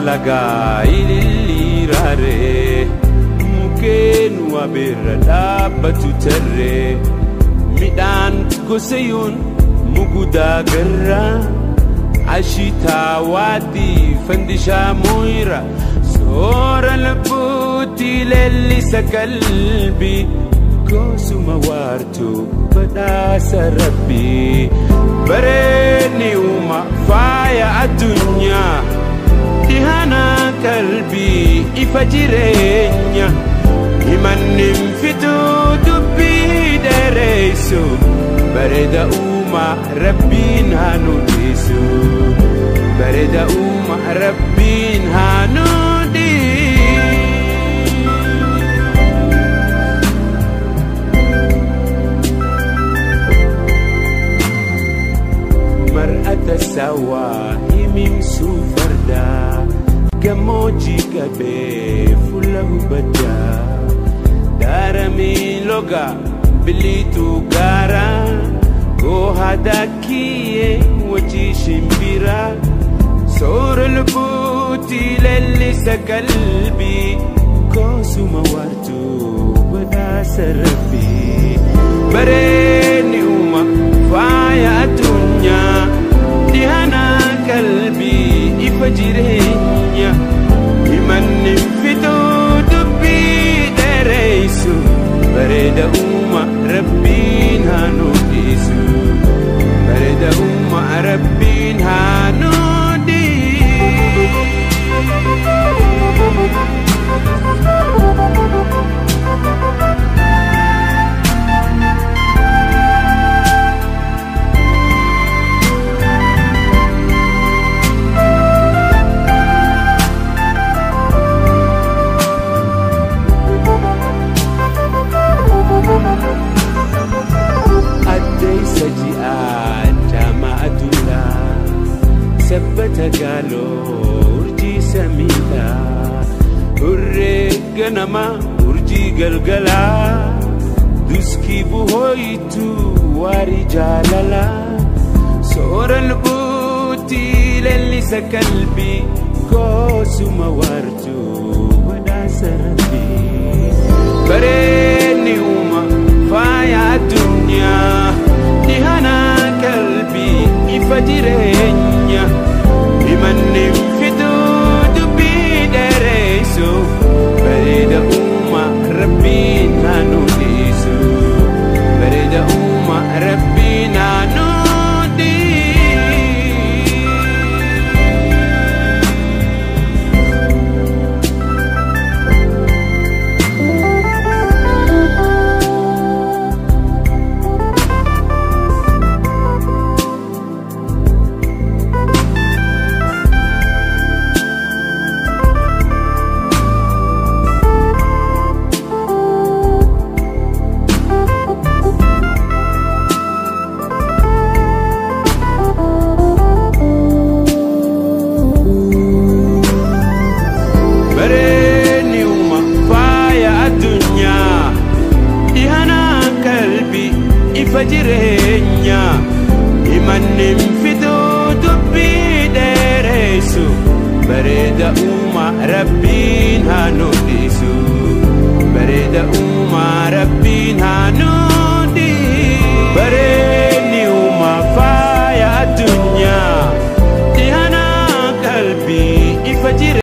Lagaa ililliiraaree mukkeen wabeerra dhaabbatu tarree midhaan gosayuun mugudaa garraa ashitaa waadii fandishaa moyra soora lubbuutti leellisa qalbii gosuma waartuu badhaasa rabbii bareedni uumaa faaya addunyaa. Dhihana qalbii ifa jireenya himanni fituu dubbii dheeressu bareeda uumaa rabbiin haa nu dhiisu bareeda uumaa rabbiin haa nu dhiisu. Mar'ata sawaa himimsuu fardaa. Gammoojjii qabee fuula hubaddaa daaramii loga biliituu gaaraa goohaa daakiyyee wajjii shimbiraa soora lubbuutti leellisa qalbii koosuma waartuu badhaasa rabbii bareedni uumaa faaya addunyaa dhihana qalbii ifa jireenya himanni fituu dubbii dheeressu bareeda uumaa rabbiin haa nu dhiisu bareeda uumaa rabbiin haa nu Addeessa ji'aa jaamaa aduudhaa sabbata gaaloo urjii samiidhaa hurree ganamaa urjii galgalaa duskii buhooyitu waarii jaalalaa soora lubbuutti leellisa qalbii goosuma waartuu badhaasa rabbii bareedni uumaa faaya addunyaa dhihana qalbii ifa jireenya himanni fituu dubbii dheeressu bareeda uumaa rabbiin haa nu dhiisu bareeda uumaa rabbiin haa nu ifa jireenya himanni fituu dubbii dheeressu bareeda uumaa rabbiin haa nu dhiisu bareeda uumaa rabbiin haa nu dhiisu.